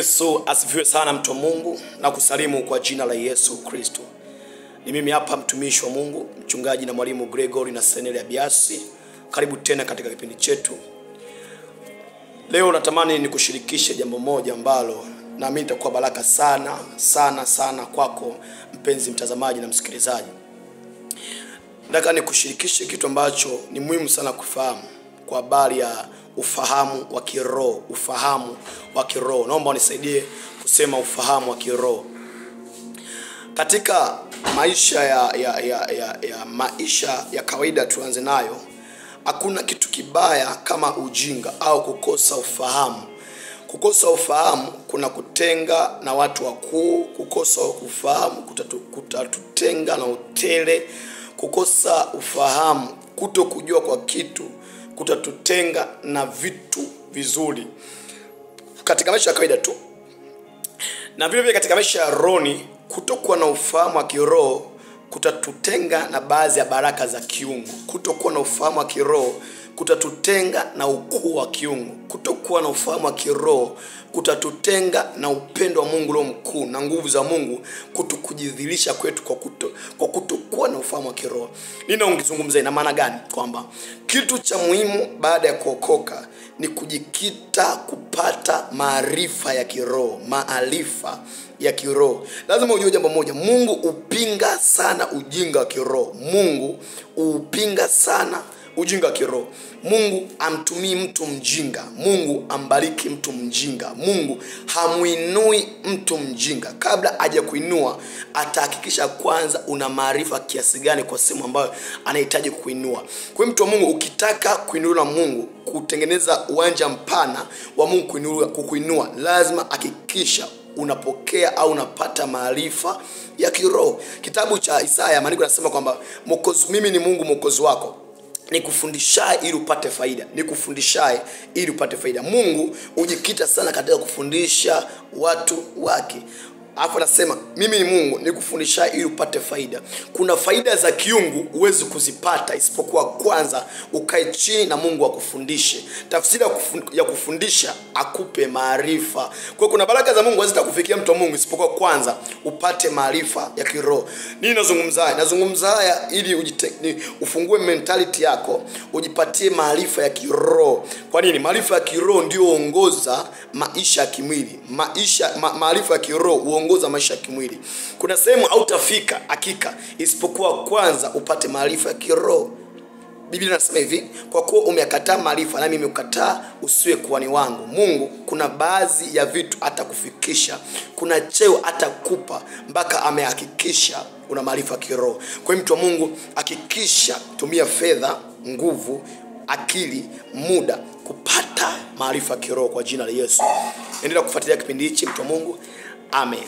Yesu asifiwe sana, mtu wa Mungu, na kusalimu kwa jina la Yesu Kristo. Ni mimi hapa mtumishi wa Mungu, mchungaji na mwalimu Gregory na Seneli Abiasi. Karibu tena katika kipindi chetu. Leo natamani nikushirikishe jambo moja ambalo naamini itakuwa baraka sana sana sana kwako mpenzi mtazamaji na msikilizaji. Nataka nikushirikishe kitu ambacho ni muhimu sana kufahamu kwa habari ya ufahamu wa kiroho, ufahamu wa kiroho. Naomba unisaidie kusema ufahamu wa kiroho. Katika maisha ya maisha ya kawaida tuanze nayo, hakuna kitu kibaya kama ujinga au kukosa ufahamu. Kukosa ufahamu kuna kutenga na watu wakuu, kukosa ufahamu kutatutenga na utele, kukosa ufahamu, kutokujua kwa kitu kutatutenga na vitu vizuri katika maisha ya kawaida tu. Na vile vile katika maisha ya rohoni, kutokuwa na ufahamu wa kiroho kutatutenga na baadhi ya baraka za kiungu. Kutokuwa na ufahamu wa kiroho kutatutenga na ukuu wa kiungu. Kutokuwa na ufahamu wa kiroho kutatutenga na upendo wa Mungu leo mkuu na nguvu za Mungu kutokujidhihirisha kwetu kwa kutokuwa na ufahamu wa kiroho. Ninaongezungumza ina maana gani? Kwamba kitu cha muhimu baada ya kuokoka ni kujikita kupata maarifa ya kiroho, maarifa ya kiroho. Lazima ujue jambo moja, Mungu upinga sana ujinga wa kiroho. Mungu upinga sana ujinga wa kiroho. Mungu amtumii mtu mjinga. Mungu ambariki mtu mjinga. Mungu hamuinui mtu mjinga. Kabla hajakuinua atahakikisha kwanza una maarifa kiasi gani kwa sehemu ambayo anahitaji kukuinua. Kwa hiyo mtu wa Mungu, ukitaka kuinuliwa na Mungu, kutengeneza uwanja mpana wa Mungu kukuinua, lazima hakikisha unapokea au unapata maarifa ya kiroho. Kitabu cha Isaya, maandiko yanasema kwamba mimi ni Mungu mwokozi wako, nikufundishaye ili upate faida, nikufundishaye ili upate faida. Mungu hujikita sana katika kufundisha watu wake. Alafu anasema mimi ni Mungu nikufundishaye ili upate faida. Kuna faida za kiungu huwezi kuzipata isipokuwa kwanza ukae chini na Mungu akufundishe. Tafsiri ya kufundisha, akupe maarifa. Kwa kuna baraka za Mungu hazitakufikia mtu wa Mungu isipokuwa kwanza upate maarifa ya kiroho. Nini nazungumza haya? Nazungumza haya ili ufungue mentality yako, ujipatie maarifa ya kiroho. Kwa nini? Maarifa ya kiroho ndio huongoza maisha ya kimwili. Maarifa ya kiroho huongoza maisha ya kimwili. Kuna sehemu hautafika hakika isipokuwa kwanza upate maarifa ya kiroho. Biblia inasema hivi, kwa kuwa umeyakataa maarifa nami nimekukataa usiwe kuhani wangu. Mungu kuna baadhi ya vitu atakufikisha, kuna cheo atakupa mpaka amehakikisha una maarifa kiroho. Kwa hiyo mtu wa Mungu, hakikisha tumia fedha, nguvu, akili, muda kupata maarifa kiroho kwa jina la Yesu. Endelea kufuatilia kipindi hichi mtu wa Mungu. Amen.